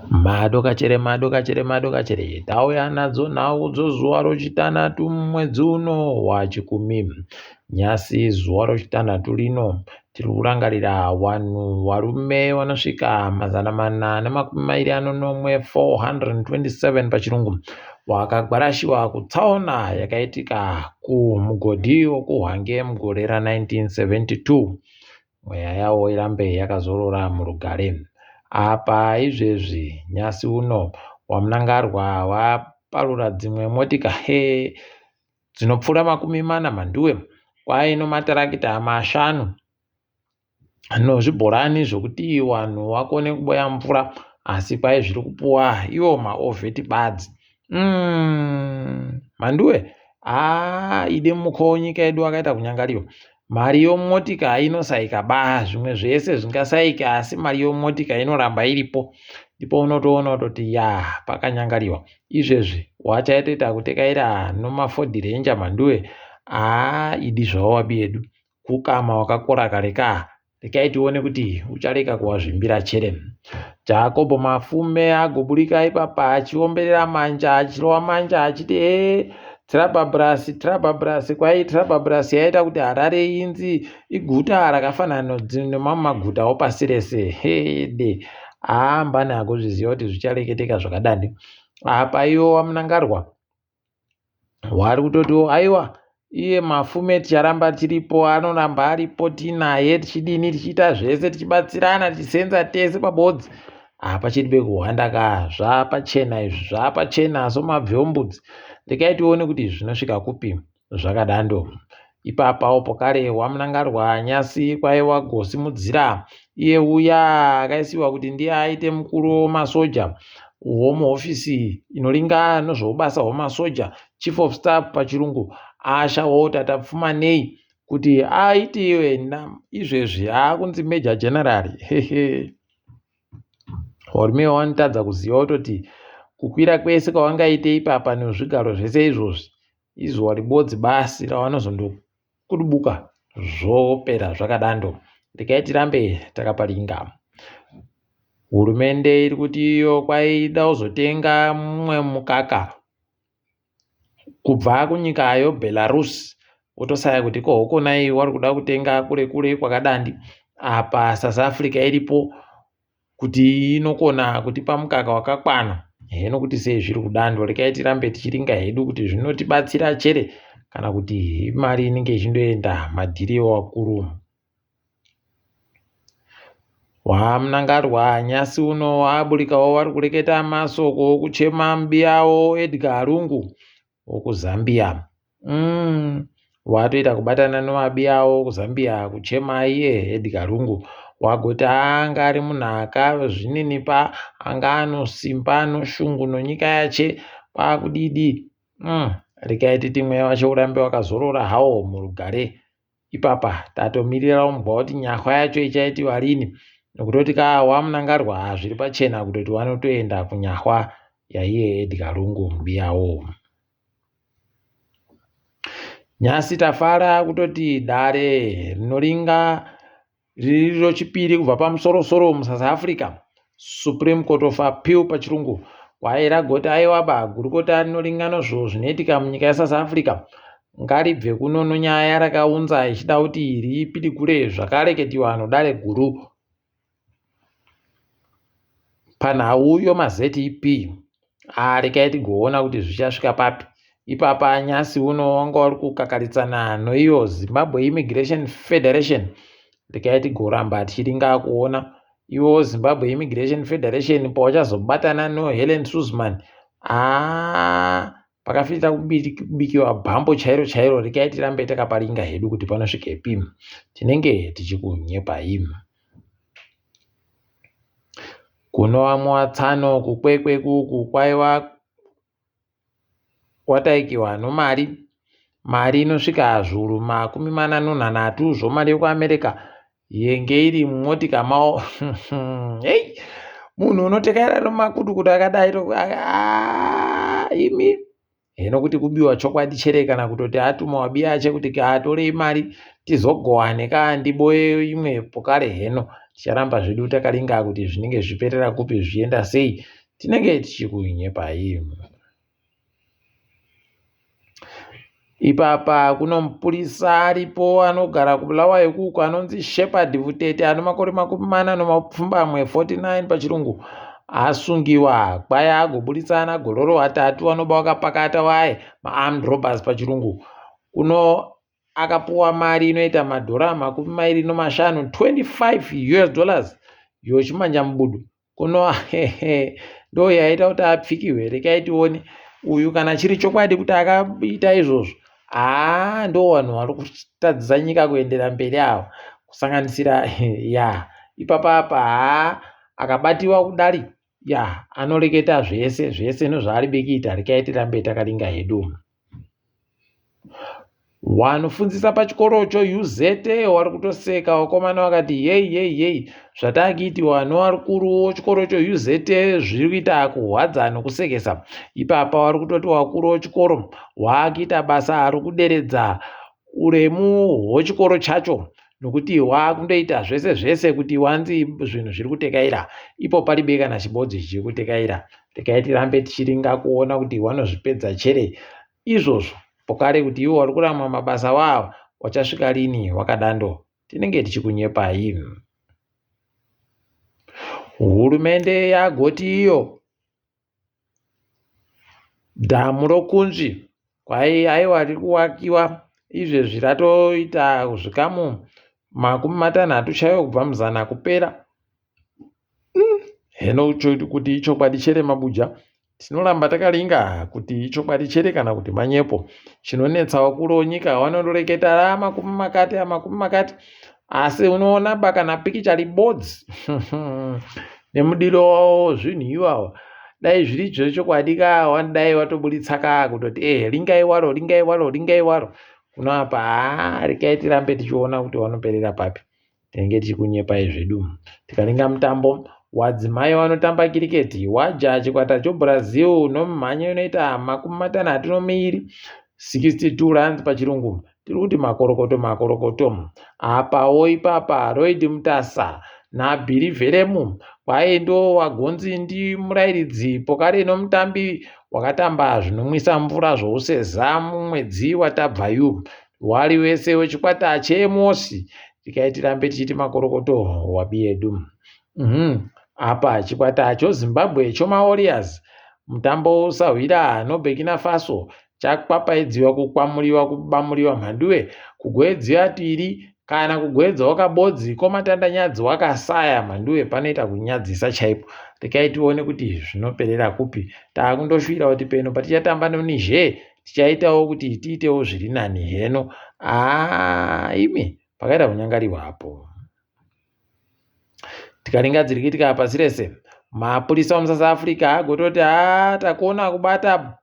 Madokachere madokachere madokachere tauya nadzo nhau dzozuva rochitanhatu mumwedzi uno waChikumi. Nhasi zuva rochitanhatu rino tiri kurangarira vanhu varume vanosvika 427 427 pachirungu wakagwarashiwa kutsaona yakaitika kumugodhi wokuHwange mugore ra1972. Mweya yavo irambe yakazorora murugare. Apa izvezvi nyasi uno waMnangarwa vaparura dzimwe motika he dzinopfuura 40 mhanduwe kwaino matarakita mashanu nozvibhorani zvokuti vanhu vakone kuboya mvura asi kwai zviri kupuwa iwo maovheti badzi mhanduwe haa ide muko nyika yedu akaita kunyangariwa Mari yomotika inosaika ba zvimwe zvese zvingasaika asi mari yomotika inoramba iripo ndipo unotoona kutoti ya pakanyangariwa izvezvi wachaitoita kutekaira nomaford ranger mhanduwe haa idi zvavo wabi yedu kukama wakakora kare kaa Rekai tione kuti ucharega kuwazvimbira chere. Jakobho Mafume agoburika ipapa achiomberera manja achirova manja achiti hee Trababras Trababras kwai Trababras yaita kuti Harare inzi iguta rakafanana nemamwe maguta opasi rese hede haambani agozviziva kuti zvichareketeka zvakadani apa iwo waMnangarwa Wari kutotiwo aiwa iye Mafume ticharamba tiripo anoramba aripo tinaye tichidini tichiita zvese tichibatsirana tichisenza tese pabodzi hapachiri pekuhwanda ka zvapachena izvi zvapachena somabvi ombudzi rekai tione kuti zvinosvika kupi zvakadando Ipapawo pokare waMnangarwa nyasi kwaiwa gosimudzira iye uya akaisiwa kuti ndiye aite mukuru wemasoja womuhofisi inoringa nezvoubasa hwemasoja chief of staff pachirungu Asha Walter Tapfumanei kuti aitiwe izvezvi aakunzi major general hehe varume vanotadza kuziva kutoti kukwira kwese kwavangaite ipapa nezvigaro zvese izvozvi Izuva ribodzi basi ravanozondokudubuka zvopera zvakadando. Regai tirambe takaparinga. Hurumende iri kuti iyo kwaida kuzotenga mumwe mukaka kubva kunyika yoBelarus wotosaya kuti ko hokonai wari kuda kutenga kure kure kwakadandi apa South Africa iripo kuti inokona kutipa mukaka wakakwana heno kuti sei zviri kudando rekai tirambe tichiringa hedu kuti zvinotibatsira chere kana kuti imari inenge ichindoenda madhiri ewakuru waMnangarwa nyasi uno waburikawo vari kureketa masoko okuchema mubiyawo Edgar Lungu wokuZambia mm, watoita kubatana nevabi avo kuZambia kuchema iye Edgar Lungu wagoti anga ari munhu akazvininipa anga anosimba anoshungu nonyika yache kwakudidi mm, rekai titi mweya wacho urambe wakazorora hawo murugare Ipapa tatomirira umbwa kuti nyahwa yacho ichaitiwa rini nokutoti ka waMnangarwa zviri pachena kutoti wanotoenda kunyahwa yaiye Edgar Lungu mubiyawo. Nyasi tafara kutoti dare rinoringa riri rochipiri kubva pamusorosoro muSouth Africa Supreme Court of Appeal pachirungu kwai ragoti aiwa ba gurukota rinoringa nozvo zvinoitika munyika yeSouth Africa ngaribve kuno nonyaya yarakaunza ichida kuti ripidigure zvakareketiwa nodare guru panhau yomaZEP Ah, rekai tigoona kuti zvichasvika papi. Ipapa nyasi uno wanga uri kukakaritsana noiyo Zimbabwe Immigration Federation. Rekai tigoramba tichiringa kuona iwo Zimbabwe Immigration Federation pawachazobatana noHelen Suzman. Ah, pakafita kubikiwa bhambo chairo chairo. Rekai tirambe takaparinga hedu kuti panosvikepi. Tinenge tichikunyepai. Kuno vamwe vatsano kuKwekwe kuku kwaiva kwataikiwa nomari. Mari inosvika zviuru 43 zvomari yekuAmerica yenge iri mumotika mavo. Hei munhu unotekaira nomakutukutu akadai imi. Hino kuti kubiwa chokwadi chere kana kutoti atuma wabiya ache kuti atorei mari tizogowane ka ndiboye imwe pokare heno ticharamba zvedu takaringa kuti zvinenge zvichiperera kupi zvichienda sei. Tinenge tichikunyepai. Ipapa kuno mupurisa aripo anogara kuBulawayo kuko anonzi Shepherd Vutete ane makore 48, 49 pachirungu, asungiwa kwaya agoburitsa ana gororo vatatu vanoba vakapakata waye maarmed robbers pachirungu. Kuno akapuwa mari inoita madhora 25, 25 US dollars yochimanjamubudu. Kuno ndo yaita kuti apfikirwe. Rekai tione uyu kana chiri chokwadi kuti akaita izvozvo. Haa, ndo vanhu vari kutadzisa nyika kuendera mberi ava, kusanganisira ya ipapa apa. Haa, akabatiwa kudari ya anoreketa zvese zvese nezvaari bekuita. Rekai tirambe takaringa hedu. Wanofundzisa pachikoro choUZ wari kutoseka wakomana wakati yei yei yei zvatakuitiwa nowarukuru wochikoro choUZ zviri kuita kuhwadza nokusekesa. Ipapa wari kutoti wakuru wechikoro waakuita basa rokuderedza uremu hwechikoro chacho nokuti waakundoita zvese zvese kuti wanzi zvinhu zviri kutekaira ipo paribe kana chibodzi chiri kutekaira. Regai tirambe tichiringa kuona kuti wanozvipedza chere izvozvo pokare kuti iwo wari kuramwa mabasa wavo wachasvika rini wakadando. Tinenge tichikunyepai. Hurumende yagoti iyo dhamu rokunzvi kwai aiwa riri kuwakiwa izvezvi ratoita zvikamu 60 chaiwo kubva muzana kupera. Heno kuti ichokwadi chere mabuja. Tinoramba takaringa kuti ichokwadi chere kana kuti manyepo. Chinonetsa vakuru venyika vanondoreketa ramakumi makati amakumi makati asi unoona ba kana pikicha ribodzi nemudiro wavo zvinhu iwawa. Dai zviri zvechokwadi ka wanidai watoburitsa ka kutoti eh ringai waro ringai waro ringai waro. Kuno apa haa regai tirambe tichiona kuti wanoperera papi. Tinenge tichikunyepai zvedu. Tikaringa mutambo, wadzimai vanotamba kiriketi waja chikwata choBrazil nomumhanyo inoita 62, 62 runs pachirungu. Tiri kuti makorokoto makorokoto. Apawo ipapa Lloyd Mutasa naBilly Vheremu kwaye ndo wagonzi ndimurairidzi pokare nomutambi wakatamba zvinomwisa mvura zvouseza mumwedzi watabvayu. Wari wese wechikwata cheMosi tikai tirambe tichiti makorokoto wabi yedu. Apa chikwata choZimbabwe chomaWarriors mutambo usahwira noBurkina Faso chakwapaidziwa kukwamuriwa kubamuriwa mhanduwe kugoedziwa tiri kana kugoedza wakabodzi komatandanyadzi wakasaya mhanduwe panoita kunyadzisa chaipo. Rekai tione kuti zvinoperera kupi. Takundoshuvira kuti peno patichatamba noNiger tichaitawo kuti tiitewo zviri nani heno. Haa imi pakaita kunyangariwa apo. Tikaringa dziri kuitika pasi rese, mapurisa emuSouth Africa agototi haa takona kubata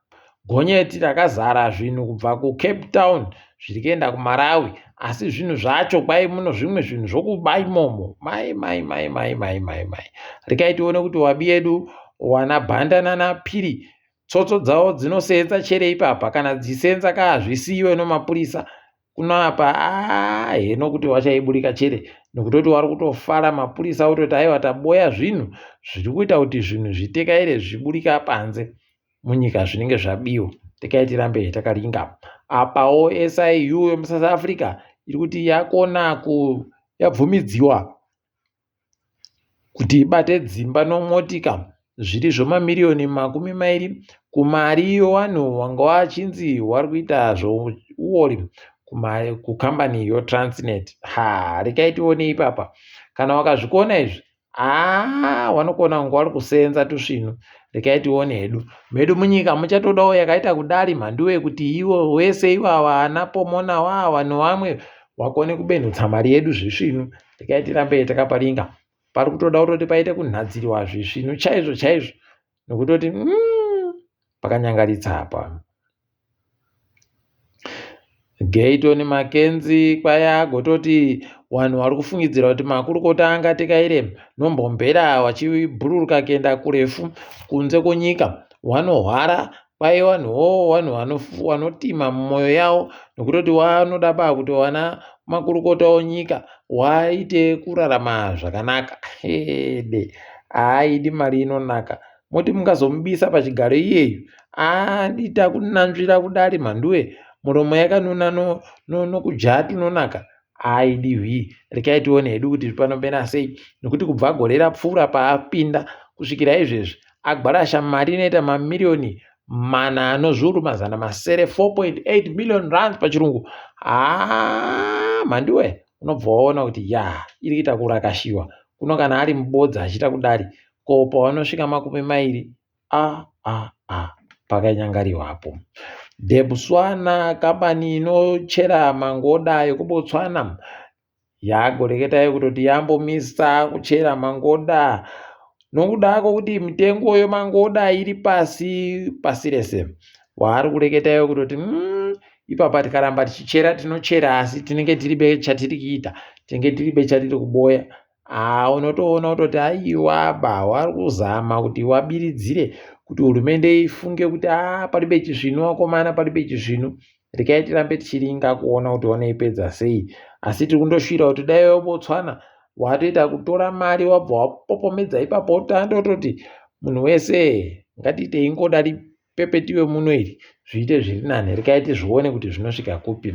gonyeti rakazara zvinhu kubva kuCape Town zviri kuenda kuMalawi asi zvinhu zvacho kwai muno zvimwe zvinhu zvokuba imomo. Mai mai mai mai mai mai mai. Rekai tione kuti wabi yedu wana Bhanda nana Phiri tsotso dzavo dzinosenza chere ipapa kana dzichisenza ka hazvisiyiwe nomapurisa kuno apa aa heno kuti wachaiburika chere nokutoti wari kutofara mapurisa ototi aiwa taboya zvinhu zviri kuita kuti zvinhu zvitekaire zviburika panze munyika zvinenge zvabiwa. Tekai tirambe takaringa. Apawo SIU yemuSouth Africa iri kuti yakona ku yabvumidziwa kuti ibate dzimba nomotika zviri zvemamiriyoni 20 kumari yevanhu vanga vachinzi vari kuita zveuori kukambani yoTransnet. Ha, rekai tione ipapa. Kana wakazvikona izvi, haa wanokona kunge wari kusenza tusvinu. Rekai tione hedu. Medu munyika muchatodawo yakaita kudari mhanduwe kuti ivo wese ivava ana Pomona waava nevamwe wakone kubenhutsa mari yedu zvisvinu. Rekai tirambe takaparinga. Pari kutoda kutoti paite kunhadziriwa zvisvinu chaizvo chaizvo nokutoti pakanyangaritsa apa. Gayton Mackenzie kwaya agototi vanhu vari kufungidzira kuti makurukota angatekaire nombombera vachibhururuka kuenda kurefu kunze kwenyika vanohwara kwai vanhuwo vanhu vanotima mumwoyo yavo nokutoti vanoda ba kuti vana makurukota onyika waite kurarama zvakanaka. Hede, haaidi mari inonaka. Moti mungazomubisa pachigaro iyeyu aita kunanzvira kudari mhanduwe muromo yakanuna nokujaa no, no tunonaka aidihwi rekai tione hedu kuti panopera sei nokuti kubva gore rapfuura paapinda kusvikira izvezvi agwarasha mari inoita mamiriyoni mana anozviuru mazana masere 4.8 million rands pachirungu haa mhanduwe unobva waona kuti ya iri kuita kurakashiwa kuno kana ari mubodza achiita kudari ko pavanosvika makumi mairi a a a pakanyangariwa apo Debswana kambani inochera mangoda yekuBotswana yagoreketayo kutoti yambomisa kuchera mangoda nokuda kwokuti mitengo yemangoda iri pasi pasi rese waari kureketayo kutoti mm, ipapa tikaramba tichichera tinochera asi tinenge tiribe chatiri kuita tinenge tiribe chatiri kuboya Haa unotoona kutoti aiwa ba wari kuzama kuti wabiridzire kuti hurumende ifunge kuti haa paribe chisvinu vakomana paribe chisvinu regai tirambe tichiringa kuona kuti wanoipedza sei asi tiri kundoshuwira kuti dai weBotswana watoita kutora mari wabva wapopomedza ipapo tandototi munhu wese ngatiitei ngoda ripepetiwe muno iri zviite zviri nani regai tizvione kuti zvinosvika kupi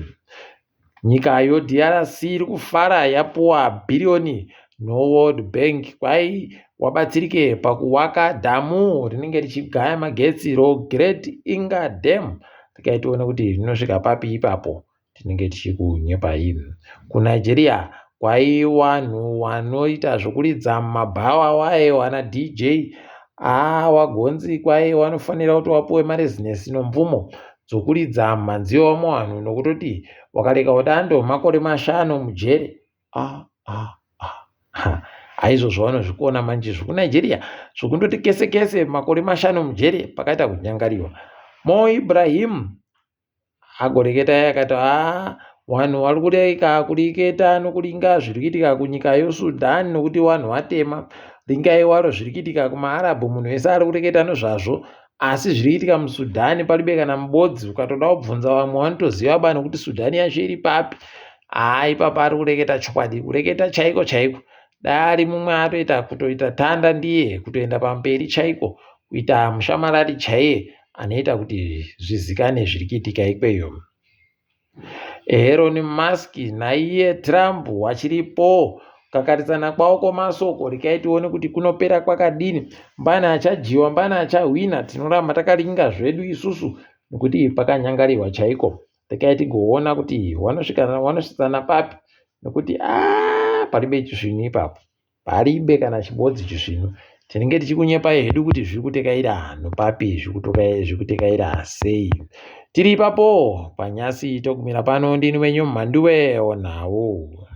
Nyika yoDRC iri kufara yapuwa bhiriyoni noWorld Bank kwai wabatsirike pakuwaka dhamu rinenge richigaya magetsi roGreat Inga Dam. Regai tione kuti rinosvika papi ipapo tinenge tichikunyepai. KuNigeria kwai wanhu wanoita zvokuridza mumabhawa waye wana DJ aa wagonzi kwai wanofanira kuti wapuwe marezinesi nomvumo dzokuridza mhanzi yevamwe vanhu nokutoti wakareka udando makore mashanu mujere ah, ah, ah. Haizvozvo vanozvikona manje zvekunigeria zvokundoti kese kese makore mashanu mujere pakaita kunyangariwa mo ibrahim agoreketa iye akati haa vanhu vari kureka kuriketa nokuringa zviri kuitika kunyika yosudan nokuti vanhu vatema ringai waro zviri kuitika kumaarabhu munhu wese ari kureketa nozvazvo asi zviri kuitika musudan paribe kana mubodzi ukatoda kubvunza vamwe vanotoziva ba nokuti sudan yacho iri papi haa ipapa ari kureketa chokwadi kureketa chaiko chaiko dai ari mumwe atoita kutoita tanda ndiye kutoenda pamberi chaiko kuita mushamarari chaiye anoita kuti zvizikane zviri kuitika ikweyo Elon Musk naiye Trump wachiripo kukakarisana kwavo kwomasoko rekai tione kuti kunopera kwakadini mbani achadyiwa mbani achahwina tinoramba takaringa zvedu isusu nokuti pakanyangariwa chaiko rekai tigoona kuti wanosvitsana papi nokuti a paribe chisvinu ipapo Paribe kana chibodzi chisvinu. Tinenge tichikunyepai hedu kuti zviri kutekaira hanhu papi zviri kutekaira sei. Tiri ipapo panyasi togumira pano ndini wenyu Mhanduwe onhau.